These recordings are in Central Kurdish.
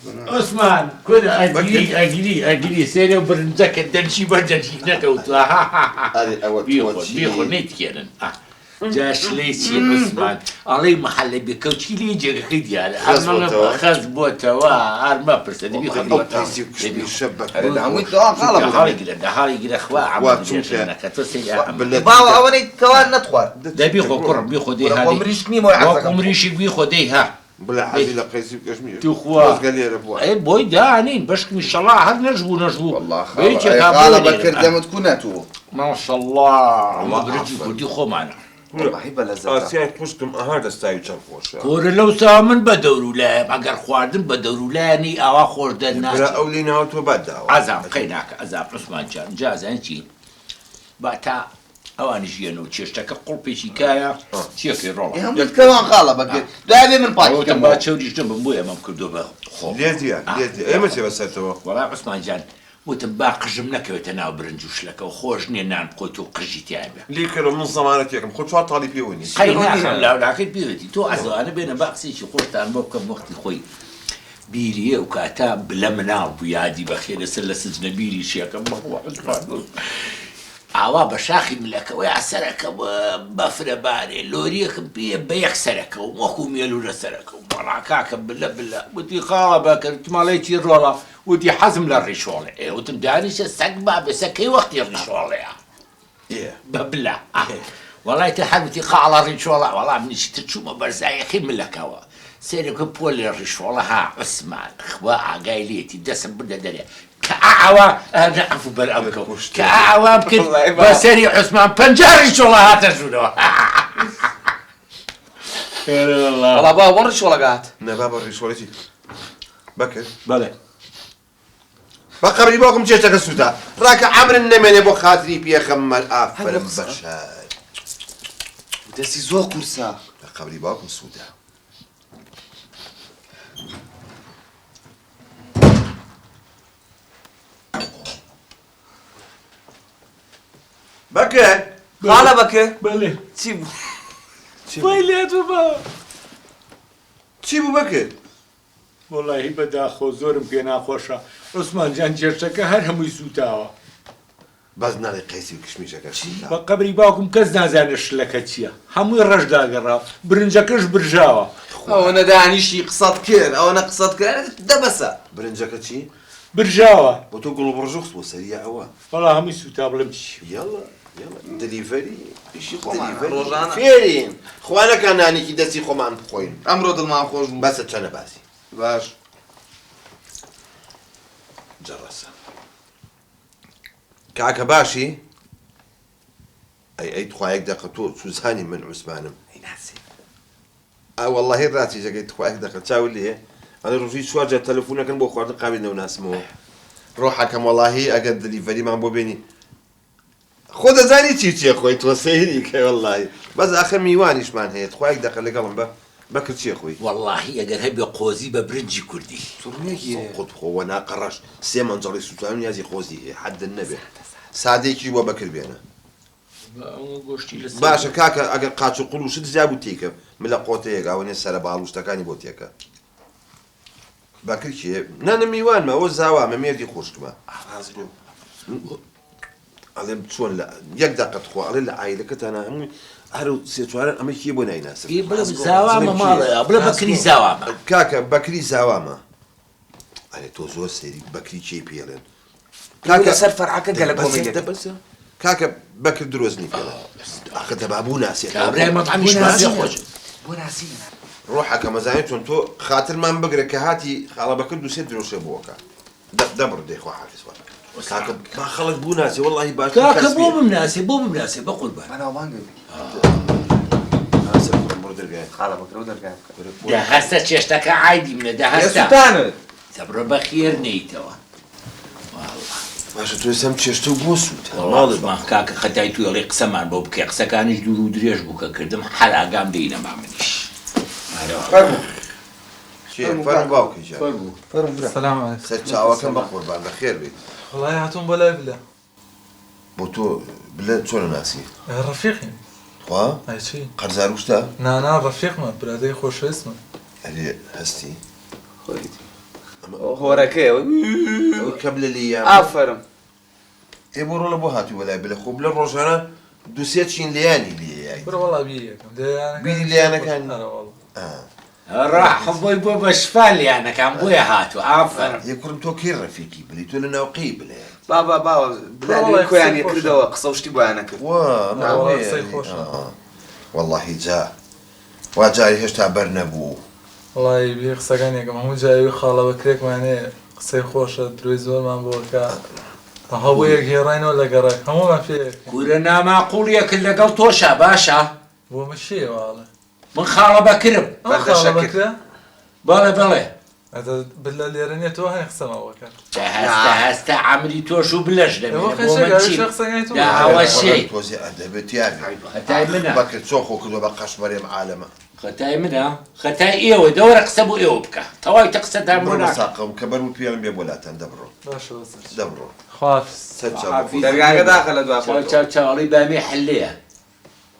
عوسمان کورە ئەگری ئەگری ئەگری سێرە و برنجەکە دەرچی بەر دەرچی نەکەوتووە ئەرێ ئەوە تۆ بیخۆ چی؟ بیخۆ نەیتکێنن ئا. جا شلەی چی عوسمان ئەڵێی محەلە بێ کەوچکی لێ جێگەکەی دیارە خەس ئەمە بۆتەوە؟ خەس بۆتەوە هەر مەپرسە دەبی والله خۆ ئەو قەیسی و کشمیشە بە ئەرێ لە هەمووی تەواو خاڵە بۆ دەهاڵی گرە دەهاڵی گرە خوا وا عەمە چونکە درێژە نەکە تۆ سەیری ئەمە بلە باوە ئەوەنەی کەوان نەتخوارد دەی بیخۆ کوڕم بیخۆ دەی کورە ها خۆ دەی مریشک نیم ئەوەی وەکو حەزەکەم بخۆم. مریشک بیخۆ دەی ها بلە حەزی لە قەیسی و کشمیش توخوا خۆزگە لێرە بووە ئەی بۆی دانین بەشکم ئیشەڵا هەر نەشبوو نەشبوو والله بە خاڵە ئەی یەکێکا بۆ خاڵە لێرە بەکر دەمت کو نەتوو ماشەڵڵا ئەمە والله برنجی ئافەرین. کوردی خۆمانە واللهی بەلەزەتە ئاسیای خوشکم ئەها دەستاوی چەند خۆشە. کورە لەوسا من بە دەورولایەم ئەگەر خواردن بە دەورولایە نی ئاوا خۆش برا دەرناچێ. ئەو لێی ناوە تۆ بات داوە. عەزاب قەی ناکە عەزاب عوسمان جان جا ئەزانی چی با تا ئەوانیش یەن و چێشتەکە قوڵپێکی کایە چیەکەی ڕۆڵە. ئێ هەمووی کەوان خاڵە بەکر دوای بێ من پاکی وتم با کەمەوە. چەوریش نەبم بۆیە ئەمەم کردووە بە خۆم. لێ دیە لێ دیە ئێمە چێ بەسەرتەوە. وەڵا عوسمان جان وتم با قژم نەکەوێتە ناو برنج و شلەکەوە خۆش نیە نان بخۆیت و قژی تیا بێ. لێ کەرەوە من زەمانەتێکم خۆ چوار تاڵی پێوە نیە. قەی ناخەم لاولاکەی پێوەتی تۆ ئەزوانە بێنە با قسەیەکی خۆشتان بۆ بکەم وەختی خۆی بیریە ئەو کاتە بلە مناڵ بوو یادی بەخێر لەسەر لە سجنە بیری شێکەم بەخوا عوسمان ئاوا بە شاخی ملەکەوەیا سەرەکەم بەفرە بارێ لۆریەکم پێیە بە یەک سەرەکەوم وەکو مێلوورە سەرەکەوم وەڵا کاکە بلە بلە وتی خاڵە بەکر وتم ئەڵێی چی ڕۆڵە وتی حەزم لە ڕیشۆڵێ ئێ وتم دانیشە سەگ بابێ سەگ کەی وەختی ڕیشۆڵەیە بە بلە وەڵای تر هەر وتی قاڵە ڕیشۆڵە وەڵا منیش تر چوومە بەرزایەکەی ملەکەوە سەیرم کرد پۆلێ ڕیشۆڵە ها عوسمان خوا ئاگای لێتی دەسم بردە دەرێ کە ئاوا عەفو بەر ئەم کەو کە ئاوام کرد بە سەری عوسمان 50 ڕیشۆڵە هاتە ژوورەوە. وەڵا بابا بۆ ڕیشۆڵەکە هات. نا بابا ڕیشۆڵەی چی بەکر. بەڵێ. بە قەبری باوکم چێشتەکە سووتا ڕاکە عەمرم نەمێنێ بۆ خاتری پێخەمبەر ئافەرم بەشەر. دەستی زۆر قورسە. بە قەبری باوکم سووتا. بەکر. خاڵە بەکر. بەڵێ. چی بوو؟ وای لێت بوو بابا. چی بوو بەکر؟ وەڵاهی بەداخەوە زۆرم پێ ناخۆشە عوسمان جان چێشتەکە هەر هەمووی سووتاوە. بەس نەڵێی قەیسی و کشمیشەکە سووتاوە. بە قەبری باوکم کەس نازانێ شلەکە چییە هەمووی ڕەش داگەڕاوە برنجەکەش برژاوە. ئەوەنە دانیشتی قسەت کرد ئەوەنە قسەت کرد دە بەسە. برنجەکە چی؟ برژاوە. بۆ تۆ گوڵ و بڕژ خستبووە سەری یا ئەوە؟ وەڵا هەمووی سووتا بڵێم چی. یەڵا یەڵا دلیڤەری ئیشی خۆمانە دلیڤەری ڕۆژانە. فێرین خوا نەکا نانێکی دەستی خۆمان بخۆین. ئەمڕۆ دڵمان خۆش بوو. بەسە چەنە باسی. باش. جەڕەسە. کاکە باشی؟ ئەی ئەی تخوا یەک دەقە تۆ چوزانی من عوسمانم. ئەی ناسی. ئا وەڵاهی ڕاستیش ئەکەی تخوا یەک دەقە چاوت لێیە ئەڵێ ڕۆژی چوار جار تەلەفون ئەکەن بۆ خواردن قابیل نەوناسمەوە ڕۆحەکەم وەڵاهی ئەگەر دلیڤەریمان بۆ بێنی خۆ دەزانی چی چیە خۆی تۆ سەیری کەی وەڵاهی بەس ئاخر میوانیشمان هەیە تخوا یەک دەقە لەگەڵم بە بەکر چیە خۆی. وەڵاهی ئەگەر هەبێ قۆزی بە برنجی کوردی. تڕنێکی هەیە. سقوت بخۆ وەنا قەڕەش سێ مەنجەڵی سوتان و نیازی قۆزی هەیە حەدت نەبێ سادەیەکیش بۆ بەکر بێنە. باشە کاکە ئەگەر قاچ و قول و شت زیا بوو تێکە ملە قۆتەیەک ئەوە نیە سەرە باڵ و شتەکانی بۆ تێکە بەکر کێ نانە میوانمە ئەوە زاوامە مێردی خوشکمە ئەڵێم چۆن لە یەک دەقە تخوا ئەڵێ لە عایلەکەتانە هەمووی هەر سێ چواران ئەمە کێ بۆ نایناسم بڵێ زاوامە ماڵێ بڵێ بەکری زاوامە کاکە بەکری زاوامە ئەرێ تۆ زۆر سەیری بەکری کێی پێڵێن کاکە لەسەر فەرعەکە گەلە کۆمەی دەکەن. بەسە کاکە بەکر درۆزنی پێڵێن ئاخر دەبا بوو ناسێت کابرای مەتعەمیشمان پێ خۆش. بۆ ناسینە. ڕۆحەکەم ئەزانی چۆن تۆ خاترمان بگرە کە هاتی خاڵە بەکر دوو سێ درۆشێ بۆکە دەبڕ دەی خواحافیز وەرە کاکە با خەڵک بوو ناسێ وەڵاهی باشتر کاکە کەس بۆ بێ. بمناسێ بۆ بمناسێ بەقوربان. بەناوبانگە بی. هەستە کوڕم بڕۆ دەرگای بکە. خاڵە بەکرەوە دەرگای بکە. دە هەستە چێشتەکە عایدی منە دە هەستە. سوتانت. دەبڕۆ بەخێر نێیتەوە واللە. باشە تۆ ئێستا ئەم چێشتە بۆ سووتا وەڵا ماڵێ عوسمان کاکە خەتای توی ئەڵێی قسەمان بۆ بکەی قسەکانیش دوور و درێژ بوو کە کردم هەر ئاگام لێی نەما منیش ئەرێ واللە. فەرموو. کێ فەرموو باوکە گیان. فەرموو. فەرموو برا. سلام علیکم. سەرچاوەکەم بەقوربان بەخێر بێیت. وەڵای هاتووم بۆ لای بلە. بۆ تۆ بلە چۆن ئەناسی؟ ڕەفیقین. تخوا؟ ئەی چی؟ قەرزار و شتە؟ نا نا ڕەفیقمە برادەری خۆشەویستمە. ئەرێ هەستی؟ خۆیەتی. هۆرەکەیە. ئەو کە بلە لێیان. ئافەرم. ئێ بۆ ڕۆڵە بۆ هاتووی بەلای بلە خۆ بلە ڕۆژانە دوو سێ چین لێیانی لێیە. کورە وەڵا بیری ئەکەم لێیانەکان. بیری لێیانەکان. ئەرە وەڵا. ڕاحم بۆی بۆ بە شفا لێیانەکان بۆیە هاتوو ئافەرم. ئێ کوڕم تۆ کەی ڕەفیقی بلەی تۆ لە ناوقەی بلەیت. بابا بابا بلە کورە وەڵا کۆیانی قسەی خۆشە. کردەوە قسە و شتی بۆیان نەکرد. وا ئەرە وەڵا قسەی خۆشە. وەڵاهی جا وا جاری هێشتا بەر نەبوو. وەڵای بیری قسەکانی ئەکەم هەموو جاری خاڵە بەکرێکمان هەیە قسەی خۆشە درۆی زۆرمان بۆ ئەکا هەبوو یەک هێڕاینەوە لە گەڕەک هەموومان پێ ئەکەین. کورە ناماقوڵیەکت لەگەڵ تۆشا باشە. بۆ من چییە واڵێ؟ من خاڵە بەکرم. ئەم خاڵە بەکرە؟ بەڵێ بەڵێ. ئەدە بلە لێرە نیە تۆ هەنێ قسەمان بۆ کات. دە هەستە هەستە عەمری تۆش و بلەش دەمێنێ بۆ من چی؟ دە ئەوە چی؟ تۆزێ ئەدەبت تیابێ. خەتای منە. بەکر چۆن خۆ کردوە بە قەشمەرێم عالەمە. خەتای منە؟ خەتای ئێوە دەوەرە قسە بۆ ئێوە بکە تەواوی تە قسەتان بۆ بڕۆ ناکەم. ساقم کە بەر و پێڵم بێ بۆ لاتان دەبڕۆ. باشە بەسەر. دەبڕۆ. خواحافیز. سەر چاو خواحافیز. دەرگاکە داخە لە دوا چاو خۆتەوە. چاو چاوەڵی بامی حلەیە.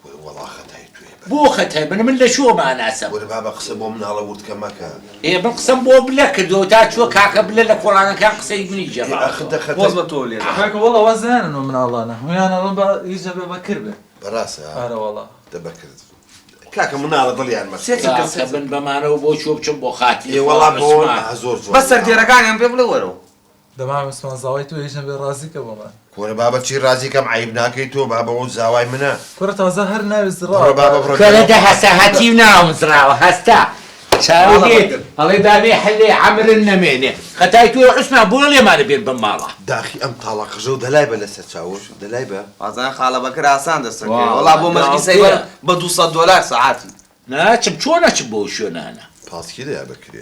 کورە وەڵا خەتای توێ بە. بۆ خەتای منە من لە کوێ ماناسم. کورە بابە قسە بۆ مناڵە وردکە مەکە. ئێ من قسەم بۆ بلە کردووە تا چووە کاکە بلە لە کۆڵانەکان قسەی منی ئێ گێڕاوەتەوە. ئاخر دە خەتای. پۆز بە تۆ لێدا. کاکە وەڵا واز نایەنن ئەو مناڵانە هەموویان ئەڵێن با هیچ نەبێ بەکر بێ. بەڕاستە؟ ئەرە وەڵا. دە بەکر کاکە مناڵە دڵیان مەشکێنە. سێ چرکە کاکە من بەمانەوە بۆ کوێ بچم بۆ خاتری ئێ خوا وەڵا بۆ عوسمان. زۆر جوان. بەس سەردێرەکانیان پێ بڵێ وەرەوە. دەمام عوسمان زاوای تۆ هیچ نەبێ ڕازی کە بۆمان. کورە بابە چی ڕازی کەم عەیب ناکەی تۆ بابە ئەو زاوای منە. کورە تازە هەر ناوی زڕاوە. بڕۆ بابە بڕۆ. کورە دە هەسە هەتیو ناوم زڕاوە هەستە چاوی لێ ئەڵێ بابێ حلێ عەمرن نەمێنێ خەتای تۆیە عوسمان بۆ لێمانە بێن بەم ماڵە. داخی ئەم تاڵە قژە و دەلای بە لەسەر چاوش دەلای بە. وازانە خاڵە بەکر ئاسان دەستەکەوێ واو، وەڵا بۆ مەرگی سەیبەر داڵتەیە. بە 200 دۆلار سەعاتی. ناچم چۆن ئەچم بۆ شوێنانە. پاسکیلە یا بەکرێ.